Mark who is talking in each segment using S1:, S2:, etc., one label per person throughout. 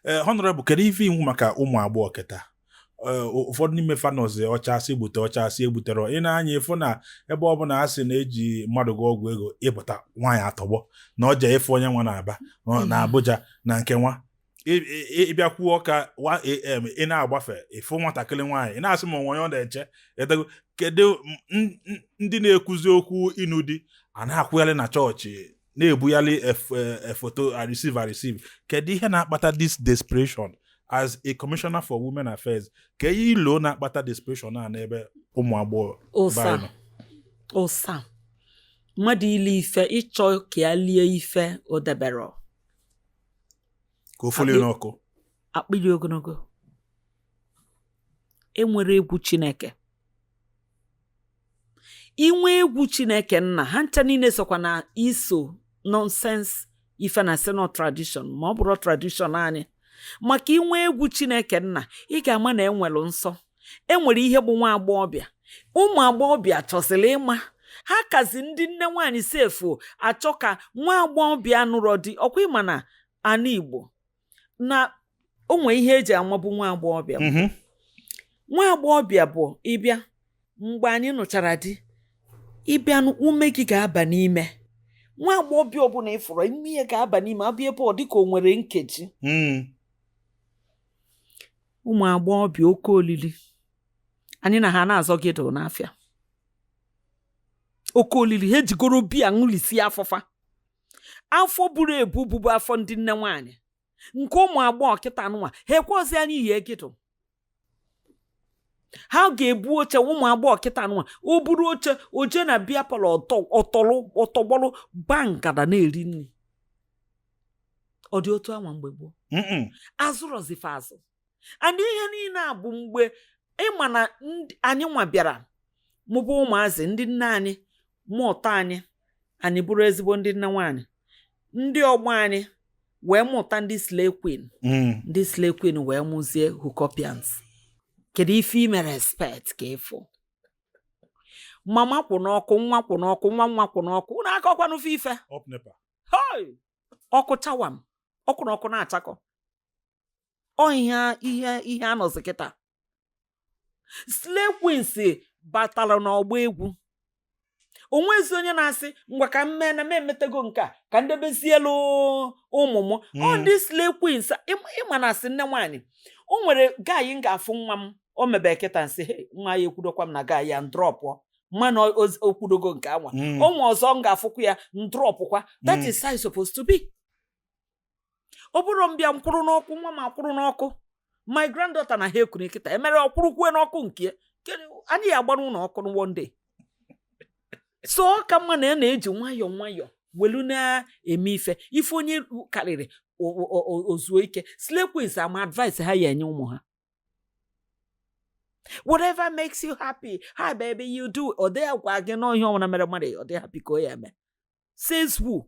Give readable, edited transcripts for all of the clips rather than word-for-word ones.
S1: Ee, Honorable, kedu ife iwu maka ụmụ agbọghọ kịta? Ee, ụfọdụ n'ime fa nọzi ọcha sị gbute, ọcha sị egbutere. Ị na-anya ịfụ na ebe ọ bụla a sị na-eji mmadụ gụọ ọgwụ ego, ịpụta nwaanyị atọgbọ na ọ jee ịfụ onye nwa na-aba na Abuja na nke nwa ịbịakwuo ọka 1 a.m., ị na-agbafe, ịfụ nwatakịrị nwaanyị, ị na-asị ma onwe onye ọ na-eche edego. Kedu ndị na-ekwuzi okwu ịnụ di a na-akwụgharị na chọọchị, na-ebugharị foto I receive, I receive? Kedu ihe na-akpata this desperation? As a commissioner for women affairs, ka ihe ilo na-akpata desperation a n'ebe ụmụ agbọghọ be
S2: Ụsa.
S1: anyị nọ?
S2: Ụsa mmadụ ile ife, ịchọ ka ya lie ife o debere.
S1: Ka o folie n'ọkụ.
S2: Akpịrị ogologo, enwere egwu Chineke. Inwe egwu Chineke nna ha ncha niile sokwa na iso nonsense ife na sino tradition, ma ọ bụrụ tradition anyị. Maka inwe egwu Chineke nna, ị ga-ama na enwere nsọ, enwere ihe bụ nwa agbọghọbịa. Ụmụ agbọghọbịa chọsịrị ịma ha kazi ndị nne nwaanyị sefu achọ ka nwa agbọghọbịa nụrọ di. Ọkwa ịma na ana Igbo na o nwee ihe eji amabụ nwa agbọghọbịa. Nwa agbọghọbịa bụ ịbịa mgbe anyị nụchara di, ịbịa ume gị ga-aba n'ime nwa agbọghọbịa ọbụla ịfụrụ, ime ya ga-aba n'ime, abịa ebe ọ dịka o nwere nkeji. Ụmụ agbọghọbịa oke olili anyị na ha na-azọ gịdụ n'afịa, oke olili ha ejigoro biya ṅụlisi afọfa, afọ buru ebu bụbu afọ ndị nne nwaanyị nke ụmụ agbọghọ kịta nụnwa ha ekweozi anyị yie gịdụ. Ha ga-ebu oche. Ụmụ agbọghọ kịta nụnwa, o buru oche oje na beer parlour, ọtọlụ ọtọgbọlụ ba ngada na-eri nri. Ọ dị otu anwa mgbe gboo?
S1: Mm-mm.
S2: Azụrọzife azụ and ihe niile a bụ mgbe ịma na anyị nwa bịara mụba ụmụazị, ndị nne anyị mụta anyị, anyị bụrụ ezigbo ndị nne nwaanyị, ndị ọgbọ anyị wee mụta ndị slay queen. Ndị slay queen wee mụzie hookupians. Kedu ife ị mere expect ka ịfụ mama kwụ n'ọkụ, nwa kwụ n'ọkụ, nwa nwa kwụ n'ọkụ, unu akọkwanụ ife?
S1: Up NEPA.
S2: Hoi! Ọkụ chawam, ọkụ na ọkụ na-achakọ. Ọ ihe anọzi kịta. Slay queens batara n'ọgba egwu. Onwezi onye na-asị, "Ngwa, ka m mee na m emetego nke a, ka m debezielu ụmụ m." Ọ ndị slay queens ịma na asị nne nwaanyị o nwere guy m ga-afụ nwa m o mebe kịta, nsị, "Hey, nwa ya ekwudokwa m na guy ya ndrọpụọ mmanụ okwudogo nke anwa." Onwe ọzọ m ga-afụkwa ya, ndrọpụkwa. That is how it's supposed to be. Ọ bụrụ m bịa m kwụrụ n'ọkụ, nwa m akwụrụ n'ọkụ, my granddaughter na ha ekuru kịta emere ọkwụrụkwue n'ọkụ nke ya. Anyị ya agbara ụlọ ọkụ one day. So ọ ka mma na ya na-eji nwayọọ nwayọọ welu na-eme ife ife onye karịrị ozuo ike. Slay queens ama advice ha ya enye ụmụ ha: "Whatever makes you happy, ha baby, you do." Ọ dịghị agwa gị nọọ ihe ọbụla mere mmadụ ọ dị happy ka o ya eme. Says who?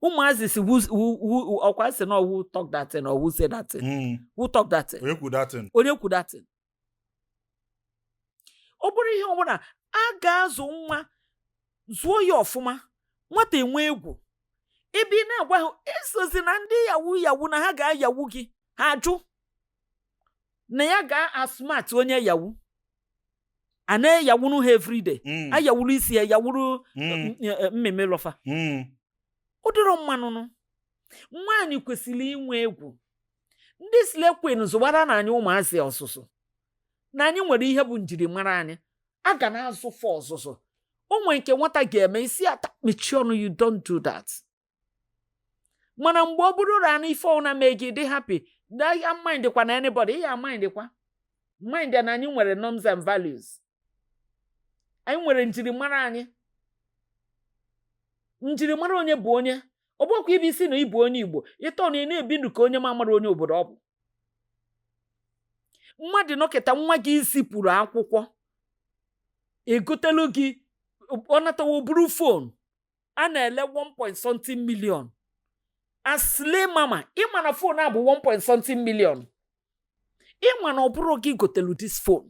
S2: Ụmụazị si who ọkwa sị na who talk that thing or who say that thing? Who talk that thing?
S1: Onye kwu that thing?
S2: Onye kwu that thing? Ọ bụrụ ihe ọbụla a ga-azụ nwa, zụọ ya ọfụma, nwata enwe egwu. Ebe ị na-agwa ha esozi na ndị yahoo yahoo na ha ga-ayawu gị, ha ajụ na ya ga-asmart onye yahoo a na-eyawuru ha everyday. Ayawuru isi ya, yawuru mmemme lọfa. Ụdịrọ mmanụnụ nwaanyị kwesịrị inwe egwu. Ndị slay queen zụwara na anyị ụmụazị ọzụzụ na anyị nwere ihe bụ njirimara anyị a ga na-azụfọ ọzụzụ. O nwere nke nwata ga-eme isi ata, mechie ọnụ, you don't do that. Mana mgbe ọ bụrụ na ife ọna mee gị dị happy, ya mind kwa na anybody ya mind kwa mind na anyị nwere norms and values, anyị nwere njirimara anyị. Njirimara onye bụ onye, ọ bụkwa ibe isi na ịbụ onye Igbo ịtọ na ị na-ebi ndụ ka onye ma amara onye obodo. Ọ bụ mmadụ nọkịta, nwa gị zipụrụ akwụkwọ egotelu gị, ọ natawo buru phone a na-ele 1 point something million. Asle mama, ịma na phone a bụ 1 point something million, ịma na ọ bụrụ gị gotelu this phone,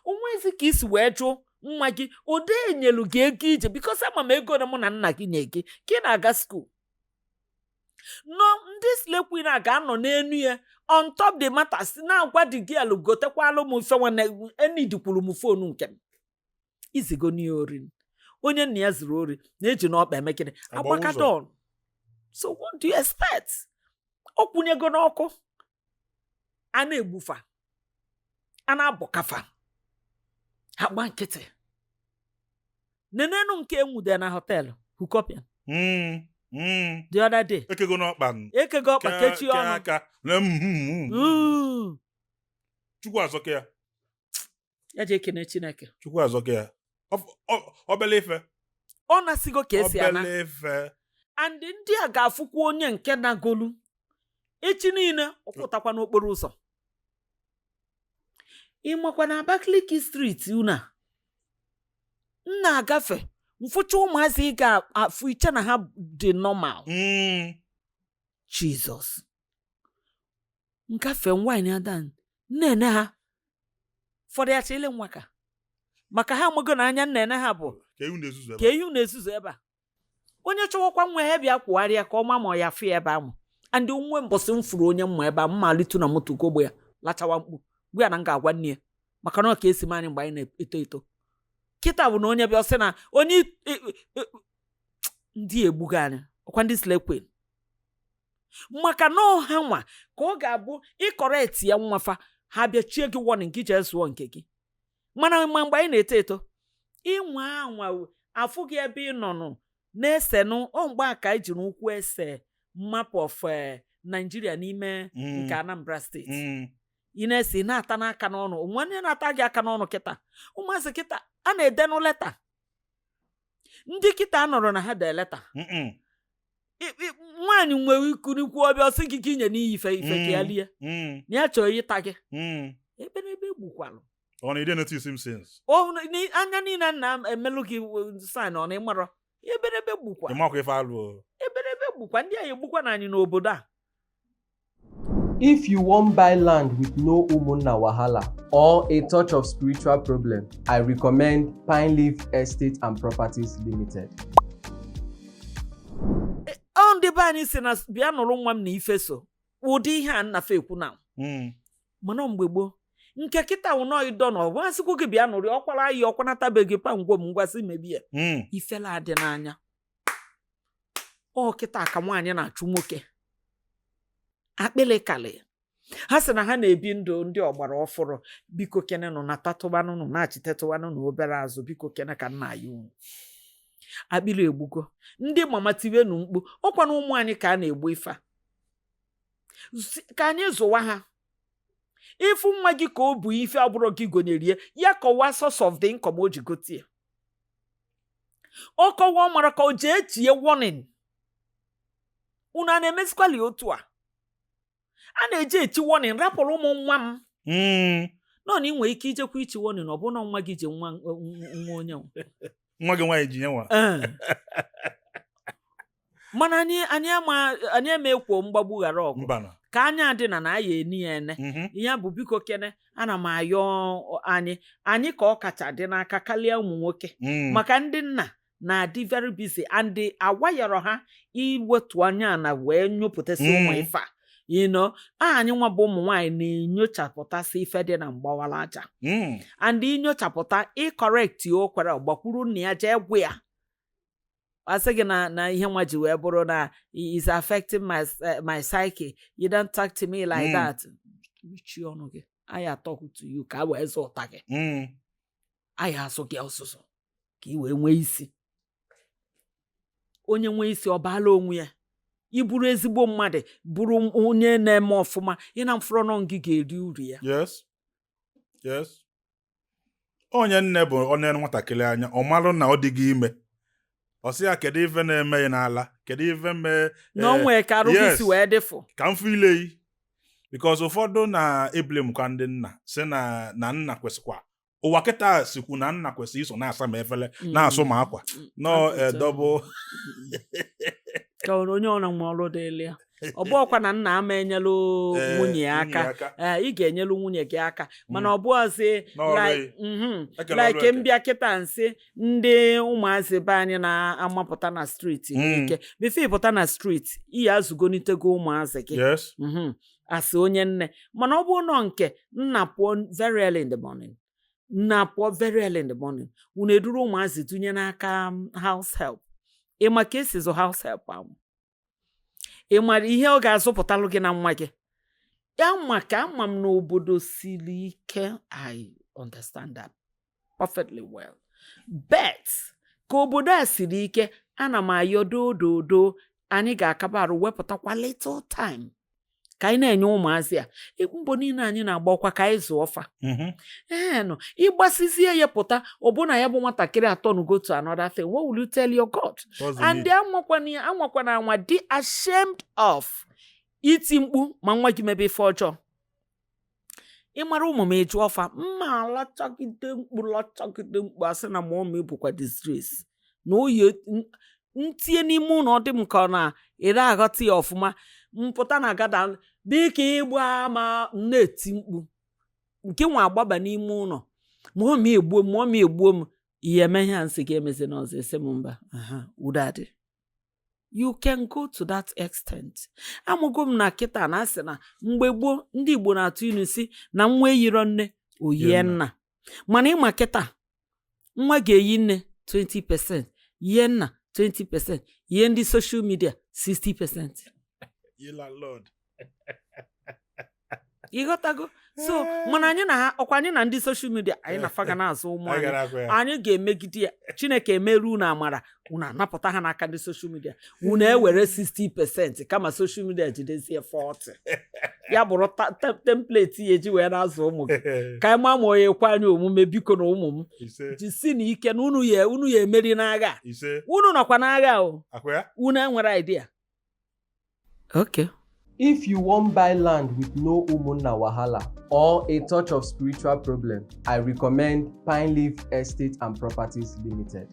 S2: onwezi ka isi wee jụ nwa gị ode enyelu gị ego ije, because ama m ego na mụ na nna gị nye gị ka ị na-aga school. Nọ ndị slay queen a ga-anọ n'enu ya on top the matter, si na-agwa the girl, gotekwalụ m ife nwanne enidikwuru m phone nke m izigo n'ihe ori. Onye nna ya zuru ori na-eji n'ọkpa emekịrị
S1: Agbawa
S2: agbaka
S1: ụzọ.
S2: Don, so what do you expect? Ọ kwụnyego n'ọkụ, a na-egbufa, a na-abọkafa, agba nkịtị. Nenenu nke enwude na hotel hukopia the other day.
S1: Ekego n'ọkpa n-
S2: Ekego ọkpa, kechie
S1: kee
S2: ọnụ.
S1: Aka na Chukwu azọka ya.
S2: Ya ji ekene Chineke.
S1: Chukwu azọka ya. Obele ife.
S2: Ọ nasigo ka esi ana.
S1: Obele ife.
S2: And ndị a ga-afụkwa onye nke nagolu echi niile ọpụtakwa n'okporo ụzọ. Ịmakwa na Abakaliki Street unu a m na-agafe, mfụcha ụmụazị, ị ga-afụ iche na ha dị normal. Jesus, ngafe nwaanyị adan nne ha fọdụ ya chile nwa ka maka ha amago na anya nnene ha bụ
S1: Ka ewu na-ezuzu
S2: ka
S1: ebe a.
S2: ehi na-ezuzu ebe a. Onye chọwakwa nwa ya bịa kwugharịa ka ọ ma ma ọ ya fụ ya ebe ahụ. And nwe mbọsị m furu onye mma ebe a, mma litu na moto gogbo ya lachawa mkpu gwa ya na m ga-agwa nne ya, maka na ọ ka esi m anyị mgbe anyị na-eto eto. Kịta bụ na onye bịa sị na onye ndị egbugo anyị, ọkwa ndị slay queen, maka na ọha nwa ka ọ ga-abụ ịcorrect ya nwafa ha bịa chie gị warning gị jee zụọ nke gị. Mana ma mgbe anyị na-eto eto, ịnwa anwa afụ gị ebe ị nọ nụ na-esenụ ọ mgbe a ka anyị jiri ụkwụ ese map of Nigeria n'ime nke Anambra Steeti. Ị na-ese, ị na-ata n'aka n'ọnụ onwe onye na-ata gị aka n'ọnụ. Kịta ụmụazị kịta a na-edenụ leta, ndị kịta nọrọ na ha dee leta. Nwaanyị nwere ikunikwu ọbịa ọsị gị ka inye n'iyi ife ife ka ya lie na ya chọrọ ịta gị ebe n'ebe egbukwalụ.
S1: Ọ na ide notice him since.
S2: O anya niile na emelụ gị sign ọ na ịmarọ ebe n'ebe gbukwa.
S1: Ịmakwa ife alụ o.
S2: Ebe n'ebe gbukwa, ndị a egbukwa na anyị n'obodo a.
S3: If you wan buy land with no umunna wahala or a touch of spiritual problem, I recommend Pine Leaf Estate and Properties Limited.
S2: Ọ ndị be anyị si na bịa nụrụ nwa m na ife so ụdị ihe a nnafe ekwu na mana mgbe gboo nke kịta wụ ịdọ na ọ gwasịkwu gị bịa nụrụ ọkwara anyị ọkwanatabeghị pa ngwo m ngwasị mebie ifela adị n'anya. Ọ kịta ka nwaanyị na-achụ nwoke akpịlị kalị ha sị na ha na-ebi ndụ ndị ọgbara ọfụrụ. Biko kene nụ na tatụbanụnụ na-achịtetụbanụ na obere azụ. Biko kene ka nna ya unu akpịrị egbugo ndị mama tiwenu mkpu. Ọkwa na ụmụ anyị ka a na-egbu ife a. Ka anyị zụwa ha. Ịfụ nwa gị ka o bu ife ọbụrụ gị gonyere ya, ya kọwaa source of the income o ji gote ya. Ọ kọwa, ọ mara ka o jee tie warning. Unu a na-emezikwali otu a a na-eji eti warning rapụrụ ụmụ nwa m nọ na ị nwere ike ijekwa ichi warning, ọ bụrụ na nwa gị ji nwa nwa onye nwe.
S1: Nwa gị nwaanyị ji nye nwa.
S2: Ee. Mana anyị ama anyị ema ekwo mgbagbu ghara ọgụ.
S1: Mbana.
S2: Ka anya dị na aya eni ya ene. Ya bụ, biko kene, ana m ayọ anyị ka ọ kacha dị n'aka karịa ụmụ nwoke, maka ndị nna na-adị very busy and awayọrọ ha iwetu anya na wee nyopụtasị ụmụ ife a. Anyị nwa bụ ụmụ nwaanyị na-enyochapụtasị ife dị na mgbawara aja and inyochapụta, ịcorrect o kwere gbakwuru nna ya jee gwa ya, asị gị na ihe nwa ji wee bụrụ na is affecting my psyche, you don't talk to me like that. Mechie ọnụ gị, anyị talk to you ka a wee zụta gị. Anyị asụ gị ọsụsụ ka ị wee nwee isi. Onye nwee isi, ọ baala onwe ya. Ị bụrụ ezigbo mmadụ, bụrụ onye na-eme ọfụma, ị na mfụrọnọ gị ga-eri uru ya.
S1: Yes, onye nne bụ onye nwatakịrị anya ọ marụ na ọ dịghị ime, ọ sị ya, kedu ife na-eme ya n'ala, kedu ife mee
S2: na o nwee ka arụ gị si wee dịfụ.
S1: Ka m fụ ile yi, because ụfọdụ na-eblame kwa ndị nna, sị na nna kwesịkwa ụwa kịta sikwu na nna kwesịrị iso na-asa ma efere, na-asụ ma akwa nọ. Double.
S2: Ka onye ọ na nwe ọrụ dịịlị ya, ọ bụ ọkwa na nna ama enyelu nwunye ya aka. Ee, ị ga-enyelu nwunye gị aka, mana ọ bụghịzi
S1: N'ọrụ
S2: like
S1: gị. Ekele ọrụ
S2: like
S1: eke.
S2: Mbịa kịta, nsị ndị ụmụazị be anyị na-amapụta na street ike. Before ịpụta na street, iyi azụgonitego ụmụazị gị. Asị onye nne, mana ọ bụrụ nọ nke nna pụọ very early in the morning, nna pụọ very early in the morning, unu eduru ụmụazị dunye n'aka house help. Ịma ka esi zụ house help ahụ? Ị mara ihe ọ ga-azụpụtalụ gị na nwa gị ya? Maka ama m n'obodo siri ike, I understand that perfectly well, but ka obodo a siri ike, ana m ayọ dododo, anyị ga-akaba arụ wepụtakwa little time ka anyị na-enye ụmụazị a mbọ niile anyị na-agbakwa ka anyị zụọ fa. Ee nụ, ịgbasizie ya pụta, ọbụna ya bụ nwatakịrị atọ no go to another thing, what will you tell your God?
S1: What's the
S2: And
S1: need?
S2: Anwakwana anwakwana anwa dị ashamed of iti mkpu ma nwa gị mebe ife ọjọọ. Ịmara ụmụ m, eju ọfa mma alachagide mkpu, lachagide mkpu, asị na ma ọmụ bụkwa disgrace na oyi ntinye n'ime ụlọ. Ọ dị m ka ọ na ere aghọta ya ọfụma. Mpụta na gada dịka ịgba ma m na-eti mkpu nke nwa agbaba n'ime ụlọ, ma ọ ma egbuo m, ma ọ ma egbuo m. Ihe eme ihe a nsị gị emezi n'ọzọ, esi m mba. Aha, udo adị. You can go to that extent. Amụgo m na kịta na asị na mgbe gboo ndị Igbo na-atụ ilu si na nwa eyiro nne oyie
S1: Yie
S2: nna, mana ịma kịta nwa ga-eyi nne 20%, yie nna 20%, yie ndị social media 60%.
S1: Ye landlord.
S2: Ịghọtago? So mana anyị na ha, ọkwa anyị na ndị social media, anyị na faga na-azụ ụmụ
S1: Anyị
S2: anyị.
S1: gara akwa ya.
S2: Anyị ga-emegide ya. Chineke emeru unu amara, unu anapụta ha n'aka ndị social media, unu ewere 60%, kama social media jidezie 40, ya bụrụ template ya eji wee na-azụ ụmụ gị, ka anyị maa ma onye ekwe anyị omume. Biko na ụmụ m,
S1: Ise.
S2: jisi na ike na unu ya emeri n'agha a.
S1: Ise.
S2: Unu nọkwa n'agha o.
S1: Akwa ya.
S2: Unu enwere idea. Okay.
S3: If you wan buy land with no umunna wahala or a touch of spiritual problem, I recommend Pine Leaf Estate and Properties Limited.